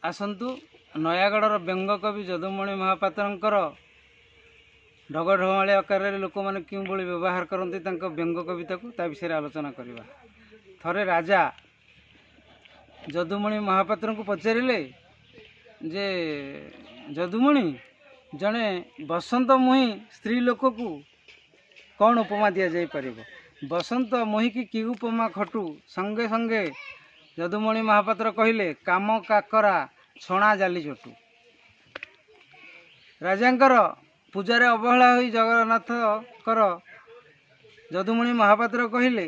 ଆସନ୍ତୁ ନୟାଗଡ଼ର ବ୍ୟଙ୍ଗ କବି ଯଦୁମଣି ମହାପାତ୍ରଙ୍କର ଢଗଢମାଳି ଆକାରରେ ଲୋକମାନେ କେଉଁଭଳି ବ୍ୟବହାର କରନ୍ତି ତାଙ୍କ ବ୍ୟଙ୍ଗ କବିତାକୁ, ତା ବିଷୟରେ ଆଲୋଚନା କରିବା। ଥରେ ରାଜା ଯଦୁମଣି ମହାପାତ୍ରଙ୍କୁ ପଚାରିଲେ ଯେ, ଯଦୁମଣି, ଜଣେ ବସନ୍ତ ମୁହିଁ ସ୍ତ୍ରୀ ଲୋକକୁ କ'ଣ ଉପମା ଦିଆଯାଇପାରିବ? ବସନ୍ତ ମୁହିଁକି କି ଉପମା ଖଟୁ? ସଙ୍ଗେ ସଙ୍ଗେ ଯଦୁମଣି ମହାପାତ୍ର କହିଲେ, କାମ କାକରା ଛଣା ଜାଲି ଚଟୁ। ରାଜାଙ୍କର ପୂଜାରେ ଅବହେଳା ହୋଇ ଜଗନ୍ନାଥଙ୍କର ଯଦୁମଣି ମହାପାତ୍ର କହିଲେ,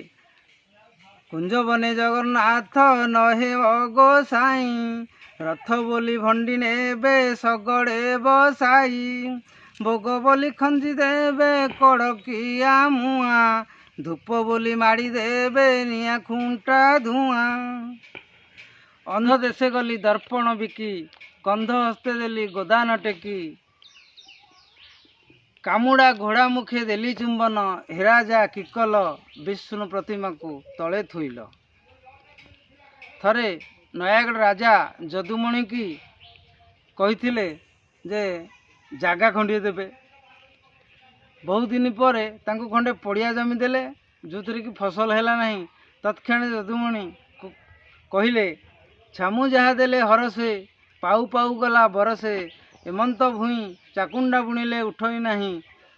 କୁଞ୍ଜ ବନେ ଜଗନ୍ନାଥ ନହେ ଗୋସାଇଁ, ରଥ ବୋଲି ଭଣ୍ଡି ନେବେ ଶଗଡ଼େ ବସାଇ, ଭୋଗ ବୋଲି ଖଞ୍ଜି ଦେବେ କଡ଼କିଆ ମୁଆଁ, ଧୂପ ବୋଲି ମାଡ଼ି ଦେବେ ନିଆଁ ଖୁଣ୍ଟା ଧୂଆଁ। ଅନ୍ଧ ଦେଶେ ଗଲି ଦର୍ପଣ ବିକି, କନ୍ଧ ହସ୍ତେ ଦେଲି ଗୋଦାନ ଟେକି, କାମୁଡ଼ା ଘୋଡ଼ା ମୁଖେ ଦେଲି ଚୁମ୍ବନ, ହେରାଜା କିକଲ ବିଷ୍ଣୁ ପ୍ରତିମାକୁ ତଳେ ଥୋଇଲ। ଥରେ ନୟାଗଡ଼ ରାଜା ଯଦୁମଣିକି କହିଥିଲେ ଯେ ଜାଗା ଖଣ୍ଡିଏ ଦେବେ। ବହୁତ ଦିନ ପରେ ତାଙ୍କୁ ଖଣ୍ଡେ ପଡ଼ିଆ ଜମି ଦେଲେ, ଯେଉଁଥିରେ କି ଫସଲ ହେଲା ନାହିଁ। ତତ୍କ୍ଷଣେ ଯଦୁମଣି କହିଲେ, ଛାମୁ ଯାହା ଦେଲେ ହରସେ, ପାଉ ପାଉ ଗଲା ବରସେ, ଏମନ୍ତ ଭୂଇଁ ଚାକୁଣ୍ଡା ବୁଣିଲେ ଉଠଇ ନାହିଁ,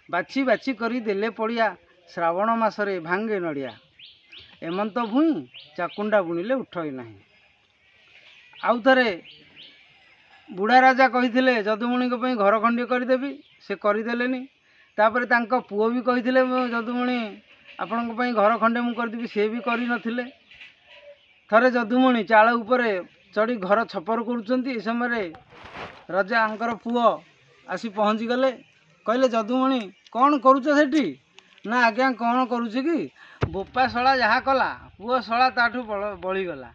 ବାଛି ବାଛି କରି ଦେଲେ ପଡ଼ିଆ, ଶ୍ରାବଣ ମାସରେ ଭାଙ୍ଗେ ନଡ଼ିଆ। ଏମନ୍ତ ଭୂଇଁ ଚାକୁଣ୍ଡା ବୁଣିଲେ ଉଠଇ ନାହିଁ। ଆଉ ଥରେ ବୁଢ଼ା ରାଜା କହିଥିଲେ ଯଦୁମଣିଙ୍କ ପାଇଁ ଘର ଖଣ୍ଡିଏ କରିଦେବି, ସେ କରିଦେଲେନି। ତାପରେ ତାଙ୍କ ପୁଅ ବି କହିଥିଲେ, ଯଦୁମଣି ଆପଣଙ୍କ ପାଇଁ ଘର ଖଣ୍ଡେ ମୁଁ କରିଦେବି, ସେ ବି କରିନଥିଲେ। ଥରେ ଯଦୁମଣି ଚାଳ ଉପରେ ଚଢ଼ି ଘର ଛପର କରୁଛନ୍ତି, ଏ ସମୟରେ ରଜାଙ୍କର ପୁଅ ଆସି ପହଞ୍ଚିଗଲେ। କହିଲେ, ଯଦୁମଣି କ'ଣ କରୁଛ ସେଠି? ନା ଆଜ୍ଞା, କ'ଣ କରୁଛି କି, ବୋପା ଶଳା ଯାହା କଲା, ପୁଅ ଶଳା ତାଠୁ ବଳିଗଲା।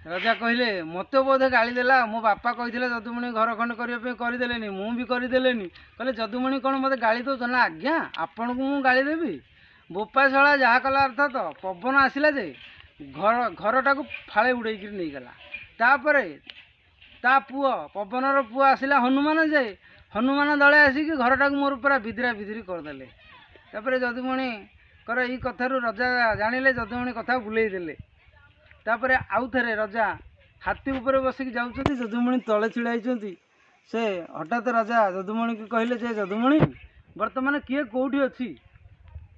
ରଜା କହିଲେ, ମୋତେ ବୋଧେ ଗାଳି ଦେଲା। ମୋ ବାପା କହିଥିଲେ ଯଦୁମଣି ଘର ଖଣ୍ଡେ କରିବା ପାଇଁ, କରିଦେଲେନି, ମୁଁ ବି କରିଦେଲେନି। କହିଲେ, ଯଦୁମଣି କ'ଣ ମୋତେ ଗାଳି ଦେଉଛ? ନା ଆଜ୍ଞା, ଆପଣଙ୍କୁ ମୁଁ ଗାଳି ଦେବି? ବୋପା ଶଳା ଯାହା କଲା, ଅର୍ଥାତ ପବନ ଆସିଲା ଯେ ଘରଟାକୁ ଫାଳେ ଉଡ଼େଇକିରି ନେଇଗଲା। ତାପରେ ତା ପୁଅ, ପବନର ପୁଅ ଆସିଲା ହନୁମାନ, ଯେ ହନୁମାନ ଦଳେ ଆସିକି ଘରଟାକୁ ମୋର ପୁରା ବିଦିରା ବିଦିରି କରିଦେଲେ। ତାପରେ ଯଦୁମଣିଙ୍କର ଏଇ କଥାରୁ ରଜା ଜାଣିଲେ, ଯଦୁମଣି କଥା ବୁଲେଇ ଦେଲେ। ତାପରେ ଆଉ ଥରେ ରଜା ହାତୀ ଉପରେ ବସିକି ଯାଉଛନ୍ତି, ଯଦୁମଣି ତଳେ ଛିଡ଼ା ହେଇଛନ୍ତି। ସେ ହଠାତ୍ ରାଜା ଯଦୁମଣିକି କହିଲେ ଯେ, ଯଦୁମଣି, ବର୍ତ୍ତମାନ କିଏ କେଉଁଠି ଅଛି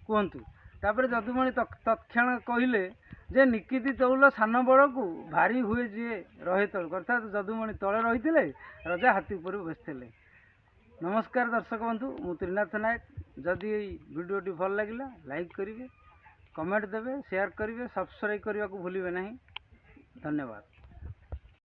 କୁହନ୍ତୁ। ତାପରେ ଯଦୁମଣି ତତ୍କ୍ଷଣାତ୍ କହିଲେ ଯେ, ନିକିତି ତଉଲ ସାନ ବଡ଼କୁ, ଭାରି ହୁଏ ଯିଏ ରହେ ତଳକୁ। ଅର୍ଥାତ୍ ଯଦୁମଣି ତଳେ ରହିଥିଲେ, ରଜା ହାତୀ ଉପରେ ବସିଥିଲେ। ନମସ୍କାର ଦର୍ଶକ ବନ୍ଧୁ, ମୁଁ ତ୍ରିନାଥ ନାୟକ। ଯଦି ଏଇ ଭିଡ଼ିଓଟି ଭଲ ଲାଗିଲା, ଲାଇକ୍ କରିବେ, କମେଣ୍ଟ ଦେବେ, ସେୟାର କରିବେ, ସବସ୍କ୍ରାଇବ୍ କରିବାକୁ ଭୁଲିବେ ନାହିଁ। ଧନ୍ୟବାଦ।